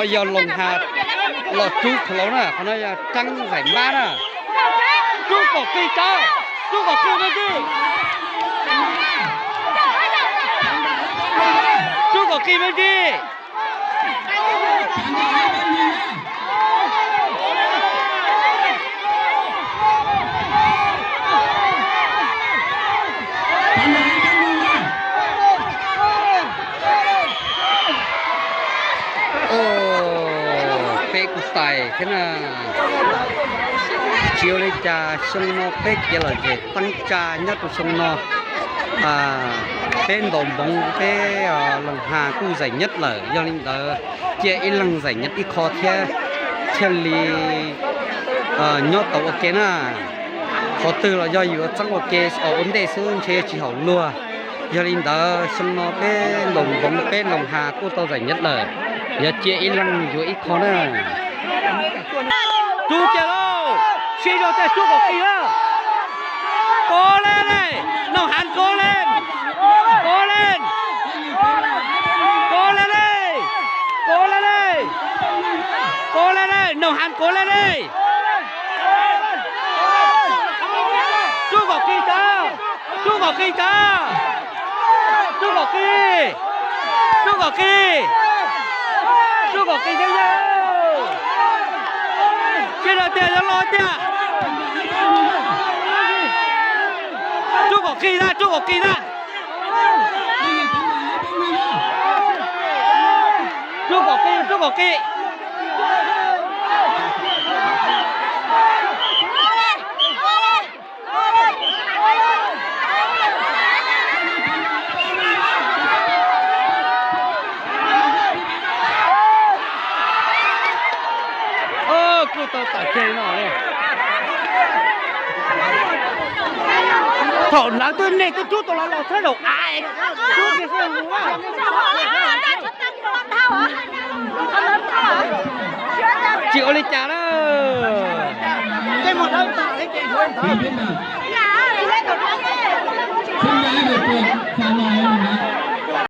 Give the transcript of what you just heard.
Yog Loos Has los rub khov laus na, qhov no yog Tseeb Zais Npab na. Rub kom qis tso, rub kom qis me ntsis. Rub kom qis me ntsis. Peb kuj tais thiab na. Tsis ua li cas, xyoo no peb kev lom zem teeb tsa nyob rau xyoo no. Peb ntaus npoov peb Loos Has kuj zais nyab lawm, yog li ntawd cia ib leeg zais nyab ib qho thiab thiaj li nyob tau ua ke na. Qhov twg los yog yuav txeeb ua ke os, ua ntej xwb ntshe tsis haum luag. Yog li ntawd xyoo no peb ntaus npoov peb Loos Has kuj tau zais nyab lawm, yog cia ib leeg yuav ib qho na. Rub kiag lauj, sib zog tiag, rub kom qis na. Kov le le, Loos Has kov le, kov le, kov le le, kov le le, kov le le, Loos Has kov le le. Rub kom qis tso, rub kom qis tso, rub kom qis, rub kom qis, rub kom qis thiab yog. Sib zog tiag, yuav los tiag. Rub kom qis na, rub kom qis na. Rub kom qis, rub kom qis. Kuj tau tam keg no li. Thaum ntawd twb nej twb rub tau los los txhawb zaum av, rub kiag xwb. Tsis ua li cas na.